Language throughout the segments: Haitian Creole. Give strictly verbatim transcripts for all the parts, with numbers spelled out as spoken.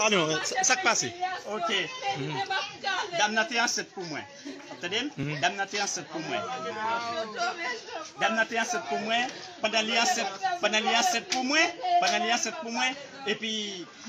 Pale non, sa, sa k pase? Ok. Dam nan te ansent pou mwen. Tande m? Dam nan te ansent pou mwen. Dam nan te ansent pou mwen. Pandan li ansent, pandan li ansent pou mwen, pandan li ansent pou mwen, epi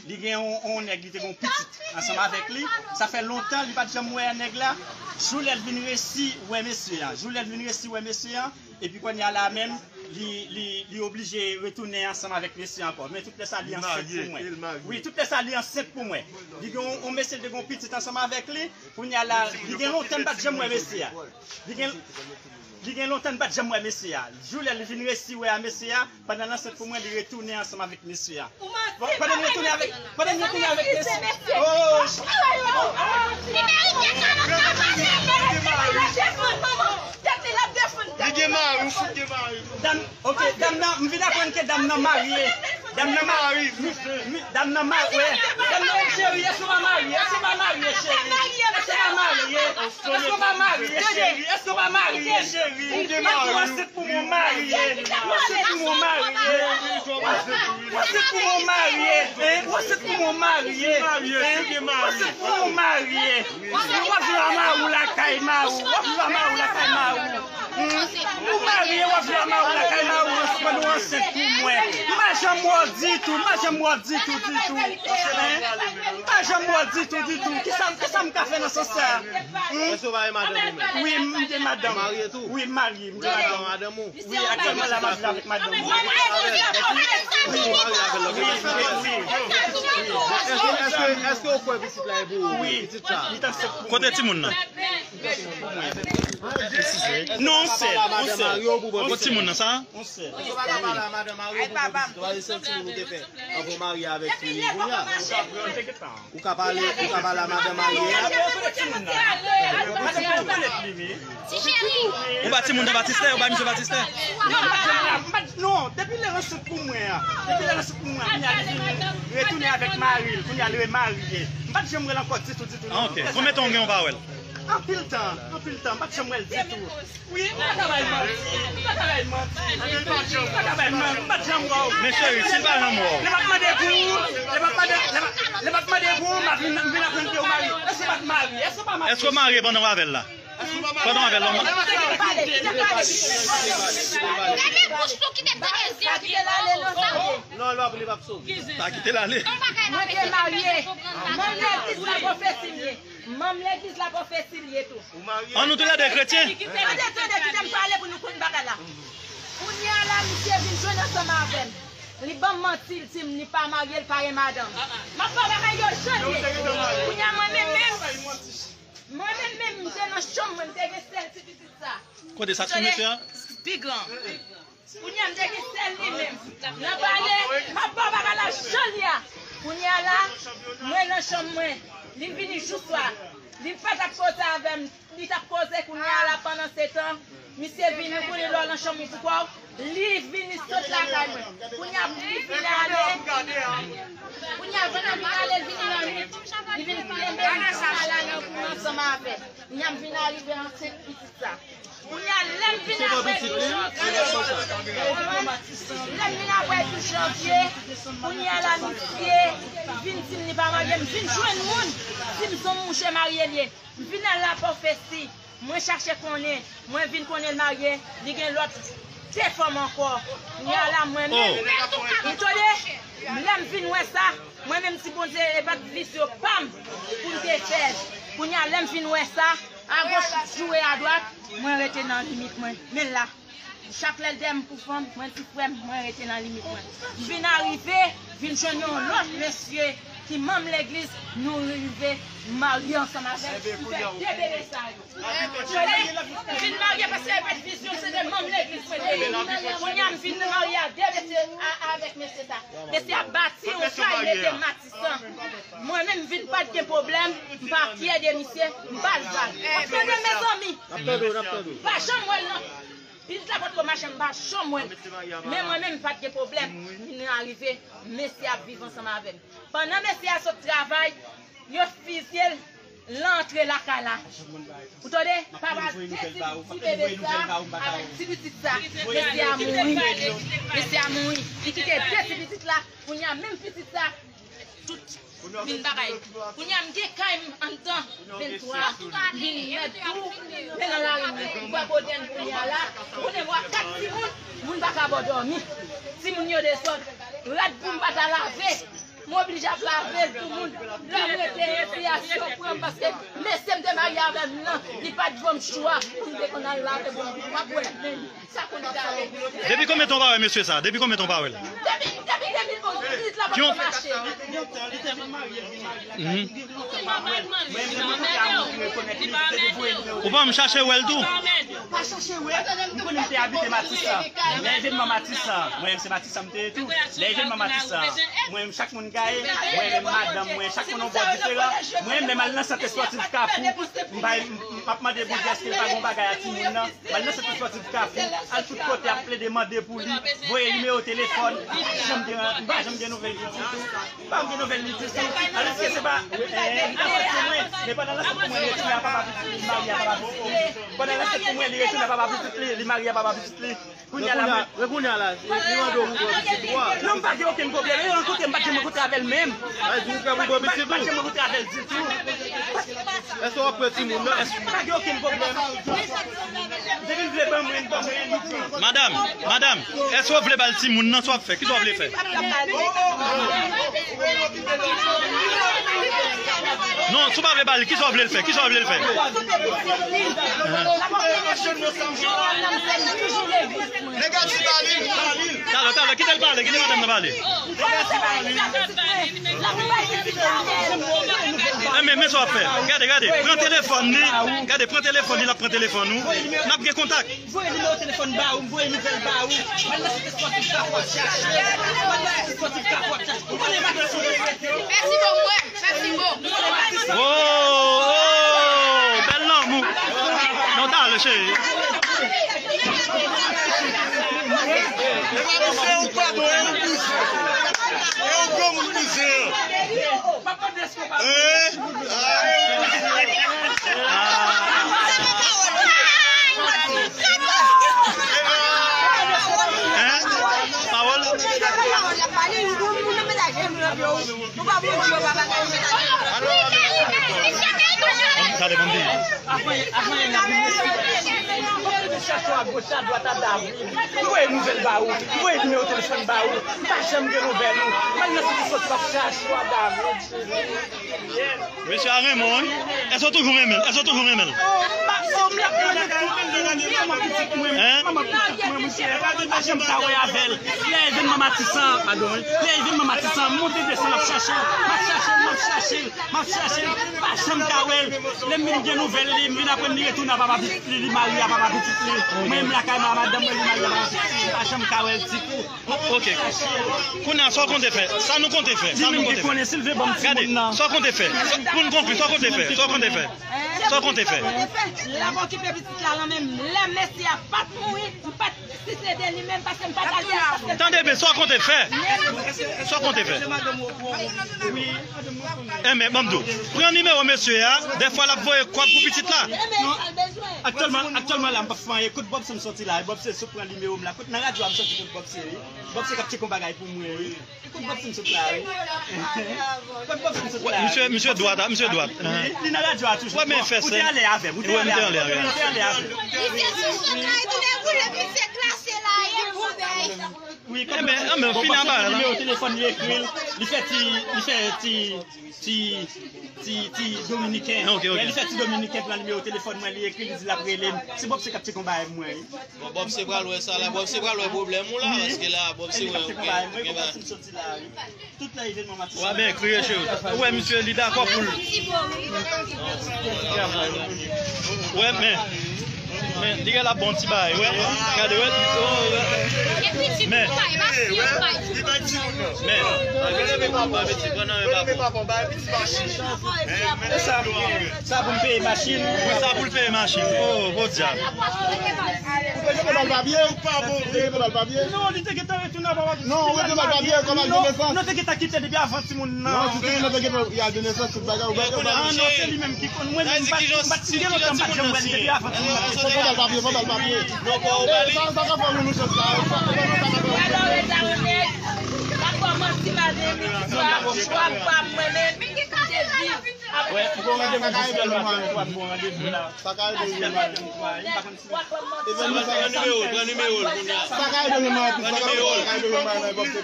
li gen yon, yon nèg, li te gen yon pitit ansanm avèk li. Sa fè lontan, li pa t janm wè nèg la. Jou lè l vin resi wè mesye a. Jou lè l vin resi wè mesye a. Epi kounye a la menm, li, li, li oblije retounen ansanm avèk mesye ankò. Men tout lè sa, li ansent pou mwen. Wi, tout lè sa, li ansent pou mwen. Li gen yon, yon mesye, li te gen yon pitit ansanm avèk li. Kounye a la, li gen lontan m pa t janm wè mesye a. Li gen, li gen lontan m pa t janm wè mesye a. Jou lè li vin resi wè a mesye a, pandan l ansent pou mwen, li retounen ansanm avèk mesye a. Bon, pandan l retounen avèk, pandan l retounen avèk mesye. Oh, oh, oh. Li gen mari, ou fout gen mari. Dam, ok, dam nan, m vin aprann ke dam nan marye. Dam nan marye. Dam nan marye. Dam nan, cheri, èske w pa marye? Èske w pa marye, cheri? Èske w pa marye? Èske w pa marye, cheri? Èske w pa marye, cheri? Ou ansent pou mwen, marye. Ou ansent pou mwen, marye. Ou ansent pou mwen, marye. Hein? Ou ansent pou mwen, marye. Hein? Ou ansent pou mwen, marye. W ap viv ak mari w lakay mari w. W ap viv ak mari w lakay mari w. Hmm? Ou marye, w ap viv ak mari w lakay mari w, pandan w ansent pou mwen. M pa janm wè w ditou, m pa janm wè w ditou, ditou. Hein? M pa janm wè w ditou, ditou. Kisa, kisa m ka fè nan sans sa? Hmm? Èske w pa gen madanm ou menm? Wi, m gen madanm. Ou marye tou? Wi, m marye, m gen madanm. Ou avèk madanm ou? Wi, aktyèlman la, m ap viv avèk madanm mwen. Wi, wi, wi. Wi, wi. Èske, èske, èske w kwè pitit la e pou ou? Wi. Pitit sa? Kote timoun nan? Non, on sèl, on sèl. Kote timoun nan sa? On sèl. Èske w pa ka pale a madanm mari w pou pitit ou? Paske se yon timoun ou te fè anvan w marye avèk li kounye a. Ou ka pale, ou ka pale a madanm mari a. Ou ba timoun nan batistè, ou ba misye batistè. Non, m pa t janm la, m pa t, non, depi lè l ansent pou mwen an, depi lè l ansent pou mwen an, kounye a li vin retounen avèk mari l, kounye a li remarye. M pa t janm wè l ankò ditou, ditou, non. Ah, ok. Konbyen tan w gen ou pa wè l? Anpil tan, anpil tan, m pa t janm wè l ditou. Wi, ou pa ka bay manti, ou pa ka bay manti. Ou pa ka bay manti, ou pa t janm wè w. Men cheri, si l pa janm wè w. Lè m ap mande pou ou, lè m ap mande, lè m ap, lè m ap mande pou ou, m ap vin, vin aprann ke ou marye. Èske w pa t marye? Èske w pa marye? Èske w marye pandan w avè l la? Pandan w avè l la, w marye? Gade bouch ou kite tande zye. Non, l p ap, li p ap sove. Pa kite l ale. Mwen te marye. Manm legliz la pwofesi m ye. Manm legliz la pwofesi l ye tou. An nou toulède kretyen. Tande, tande, kite m pale pou nou konn bagay la. Kounye a la, misye vin jwenn ansanm avè m. Li ban m manti, li di m li pa marye, li pa gen madanm. M ap ba w bagay yo jan l ye. Kounye a mwen menm menm, mwen menm menm, m te nan chanm mwen, m te gen sèl ti pitit sa. Kote sa sou mesye a? Pi gran. Kounye a m te gen sèl li menm. Nan pale, m ap ba w bagay la jan l ye a. Kounye a la, mwen nan chanm mwen. Li vini jou swa. Li pa t ap koze avè m. Li t ap koze kounye a la pandan se tan. Misye vini, ou konnen lè w nan chanm ou pou kò w. Li vini sot lakay mwen. Kounye a li vin ale. Kounye a pandan l vin ale, l vin nan nwit. Li vin kenbe m sou malad pou m ansanm avè l. Kounye a m vin arive ansent pitit sa. Kounye a, lè m vin apre douz janvye, lè m vin apre douz janvye, kounye a la, misye vin di m li pa marye, m vin jwenn moun, di m se yon mouche marye l ye. M vin al la pwofesi, mwen chache konnen, mwen vin konnen l marye, li gen lòt de fanm ankò. Kounye a la, mwen menm, ou tande, lè m vin wè sa, mwen menm, si Bondye e pa t visyon pa m pou m te fè l. Kounye a, lè m vin wè sa, agoch joure adwat, mwen rete nan limit mwen. Men la, chak lè l dèyè m pou fanm, mwen di frè m, mwen rete nan limit mwen. M vin arive, vin jwenn yon lòt mesye ki manm legliz, nou rive marye ansanm avè l, m fè de bebe sa yo. M vin marye paske e pa t vizyon, se de manm legliz mwen te ye. Kounye a m vin marye a de mesye, a, avèk mesye sa. Mesye a bati yon kay, mete matisan. Mwen menm vin pa t gen pwoblèm, m pa fyè de misye, m pa l vag. Tande mezanmi. N ap tande w, n ap tande w. Pa janm wè l nan. Pitit la potko mache, m pa janm wè l. Men mwen menm, m pa t gen pwoblèm. M vin arive, mesye ap viv ansanm avè m. Pandan mesye a sot travay, yo fizye l, l antre lakay la. Ou tande? Papa de ti, ti bebe sa, avèk ti pitit sa. Mesye a mouri. Mesye a mouri. Li kite de ti pitit la. Kounye a, menm pitit sa, tout Vin bagay. Kounye a m gen kay m anndan venntwa. M vin mèt tou. Men nan lari m, m pa kote m kounye a la. Konnen m wè kat timoun, moun pa ka bò dòmi. Timoun yo desòd. Rad pou m pa ta lave. M oblije ap lave l pou moun. Lè m rete enfliyasyon pran m paske mesye m te marye avè m nan, li pa t ban m chwa pou m te konn al lave pou m pa bwè. Depi konbyen tan w pa wè mesye sa? Depi konbyen tan w pa wè l? Depi, depi de mil onz, pitit la pa ka mache. Mhm. Ou pa menm chache wè l tou? Pa chache wè l. M konnen m te abite Matisan. Lè evènman Matisan, mwen menm se Matisan m te ye tou. Lè evènman Matisan, mwen menm chak moun gaye, mwen menm madanm mwen, chak moun yon bò diferan. Mwen menm lè m al nan sant espòtif Kafou, m bay, m, m ap mande Bondye èske l pa gen yon bagay a timoun nan. M al nan sant espòtif Kafou, al tout kote ap plede mande pou li, voye nimewo telefòn, m pa janm gen, m pa janm gen nouvèl li ditou. M pa janm gen nouvèl li ditou. Alòske se pa, eh, li te ansent sou mwen, men pandan l ansent pou mwen, li retounen a papa pitit li, li marye a papa pitit li. Pandan l ansent pou mwen, li retounen a papa pitit li, li marye a papa pitit li. Kounye a la, mwen, men kounye a la, li mande w pou pran pitit ou a. Non, m pa gen okenn pwoblèm. E rankontre m, m pa t janm rankontre avè l menm. Ay, di ou prè pou pran pitit ou? M pa t janm rankontre avè l ditou. Èske w ap pran timoun nan? Èske pa gen okenn pwoblèm? Depi l vle ban mwen, ban mwen, li pran. Madanm, madanm, èske w vle ba l timoun nan? Sa w ap fè? Kisa w vle fè? Non, si w pa vle ba l, kisa w vle l fè? Kisa w vle l fè? Nèg ap di ba li, ba li. Talè, talè, kite l pale, kite madanm nan pale. Enben, men sa w ap fè. Gade, gade, pran telefòn li. Gade, pran telefòn li, l ap pran telefòn ou. N ap gen kontak. Voye nimewo telefòn ba ou, voye nouvèl ba ou. M al nan sant espòtif Kafou ap chache. M al nan sant espòtif Kafou ap chache. Ou konnen madanm sou rete. Mèsi bon, mwen. Mèsi bon. Oh, oh, bèl lanmou. Non, talè, cheri. E pa misye ou pa bon, e ou bouzen. E ou granmoun bouzen. Hein? Hein? Pawòl? Gade, bon, di. Avan, avan, n ap vin mesye. Chache a goch, a dwat, a David. M voye nouvèl ba ou. M voye nimewo telefòn ba ou. M pa janm gen nouvèl ou. M al nan site sòti, m ap chache a David. Mesye a renmen w, wi. Èske w toujou renmen l? Èske w toujou renmen l? Manman pitit mwen, manman pitit mwen, misye pa janm ka wè avè l. Lè evènman Matisan, padon, wi. Lè evènman Matisan, m monte desann, m ap chache l, m ap chache l, m ap chache l, m ap chache l, m pa janm ka wè l. Lè m vin gen nouvèl li, m vin aprann li retounen a papa pitit li, li marye a papa pitit li. Mwen menm lakay mwen, madanm mwen, li marye a papa pitit li, m pa janm ka wè l ditou. Ok. Kounye a, sa w konte fè? Sa nou konte fè? Sa nou konte fè? Gade, sa w konte fè? Pou n konkli, sa w konte fè? Sa w konte fè? Sa w konte fè? L ap okipe pitit la nan men m. Lè mesye a pa t mouri, m pa t, si se de li menm, paske m pa t al tande, paske... Tande byen, sa w konte fè? Sa w konte fè? Enben, ban m di w, pran nimewo mesye a, dèfwa l ap voye kòb pou pitit la. Aktyèlman, aktyèlman la, m p ap fè anyen. Kot Bob Sam soti la? Bob se sot pran nimewo m la. Kot nan radyo a m soti kot Bob se, wi. Bob se k ap tcheke yon bagay pou mwen, wi. Kot Bob Sam sot la, wi. Kot Bob Sam sot la, wi. Misye, misye dwat, a, misye dwat. Li, li nan radyo a toujou. Ou te anlè avè m, ou te anlè avè m, ou te anlè avè m. Misye sou sot la, e tou de boule, misye klase la, e boule. Wi, enben, enben, fini a bagay la. Nimewo telefòn li ekri l, li fè ti, li fè ti, ti, ti, ti dominiken. Ok, ok. Lè li fè ti dominiken pran nimewo telefòn mwen, li ekri, li di l ap rele m. Se Bob se k ap tcheke yon bagay pou mwen, wi. Bon, Bob se pral wè sa la, Bob se pral wè pwoblèm ou la, paske la, Bob se wè ou gen, gen bagay. Tout lè evènman Matisan. Wè, men, kriye cheri. Ou wè, misye, li dakò pou l. Wè, men. Men, li gen la bon ti bagay, wè. Gade, wè. Men. Men. Sa pou m peye machin. Sa pou l peye machin. Oh, bon djab. Ou te gen pou bal papye? Ou te gen pou bal papye? Non, li te gentan retounen a papa. Non, ou te bal papye, kòman gen nesans? Non, te gentan kite depi avan timoun nan. Non, si timoun nan te gentan, y a de nesans, tout bagay, ou pa... Ah, non, se li menm ki konn. Mwen menm, m pa t, m pa t, gen lontan m pa t janm wè li depi avan timoun nan. Fò bal papye, fò bal papye. Sa, sa ka fè nou, nou chans la. Gade m, w ap pa mwen menm. Jezi. Wè, ou gon randevou jis lè lwa fè, ou ap gon randevou la. Sa ka ede wi. Pran nimewo l, pran nimewo l kounye a. Sa ka ede wi, man. Pran nimewo l.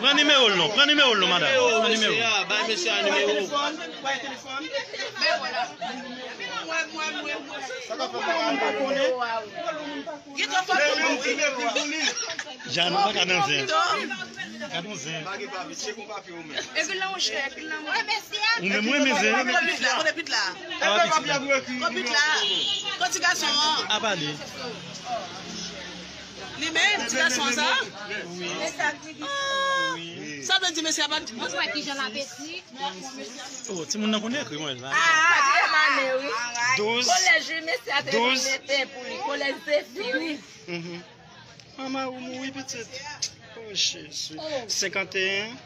Pran nimewo l non, pran nimewo l non, madanm. Pran nimewo. Mesye a, bay mesye a nimewo. Sa ka fè mwen pa konnen. Gen twòp moun wi. Jan, nou pa ka nan zen. Gad yon zen. Epi la, monchè, epi la, monchè. Ou menm, ou renmen zen. Kote pit la, kote pit la. Kote pit la. Kote ti gason an. A pale. Li menm, ti gason an sa? Wi. Ah, sa vle di mesye a pa. Mwen wè kijan l apeti. Oh, timoun nan konn ekri, mwen la. Ah, katriyèm ane, wi. Douz. Kolèj, wi, mesye a te vin mete pou li. Kolèj Zefi, wi. Mhm. Manman ou mouri pitit. Oh, Jezi. Senkanteyen.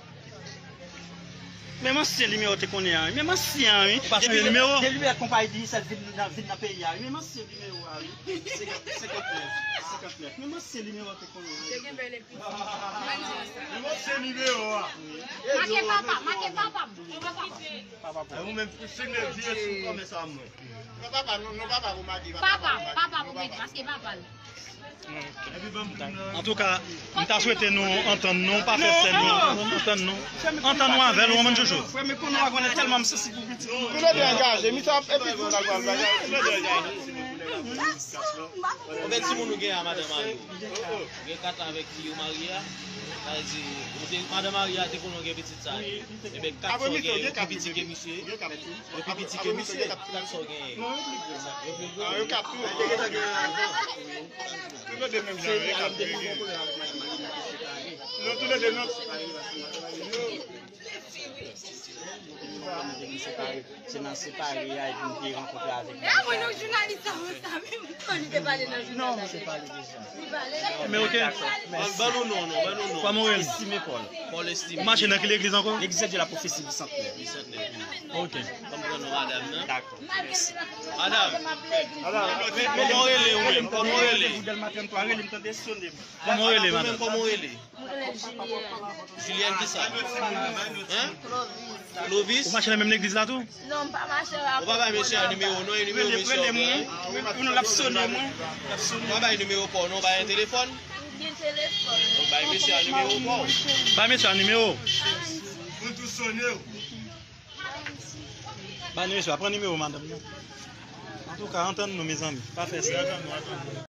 Menm ansyen nimewo te konnen an, wi. Menm ansyen an, wi. Ou pa chanje nimewo? Depi lè konpayi Digicel vin nan, vin nan peyi a, wi. Menm ansyen nimewo a, wi. Senkant, senkantnèf. Senkantnèf. Menm ansyen nimewo a te konnen an, wi. Menm ansyen nimewo a. Make papa, make papa. Papa, papa. Ou menm, se men vye sou kòmès a mwen. Non, papa, non, non, papa pou make, papa, papa pou make, paske papa l. Antouka, m ta swete nou antann nou, pa fè sèn nou, antann nou. Antann nou avè l, ou konprann, Jojo? Frè m, konnen w a konnen tèlman m sansib pou pitit mwen. Tou lè de angaje, mi sa epi tou n al pral bagay. Tou lè de angaje. Konbyen timoun ou gen a madanm a ou? Gen kat avèk fi ou marye a. Sa vle di, ou te, madanm marye a te konnen w gen pitit sa. Ebyen, kat sa w gen, yo pi piti ke misye. Yo pi piti ke misye. Kat sa w genyen. Yo pi gwo. Ah, yo kat tou. Tou lè de menm jan, yo kat tou. Non, tou lè de non. Se nan separe a epi m te rankontre avèk li. Ah, mwen, non, jounalis sa, mwen, sa menm. Li te pale nan jounal la. Non, m te pale deja. Li pale. Men ok. Ban, ban nou non, non, ban nou non. Kòman w rele? Estimé Paul. Paul Estimé. Ou mache nan ki legliz ankò? L'église de la prophétie du centenaire. Du centenaire. Ok. Ban m pran non madanm nan. Dakò. Mèsi. Madanm. Kòman w rele ou menm? Kòman w rele? Kòman w rele, madanm? Kòman w rele? Mwen rele Julienne. Julienne kisa? Hein? Clovis. Ou mache nan menm legliz la tou? Non, m pa mache la. Ou pa bay mesye a nimewo non, e nimewo mesye a. Rele mwen. Ou pa bay nimewo pa w non, bay yon telefòn. Ou bay mesye a nimewo pa w. Bay mesye a nimewo. Ba nimewo, pran nimewo madanm nan. Antouka, antann nou, mezanmi. Pa fè sa.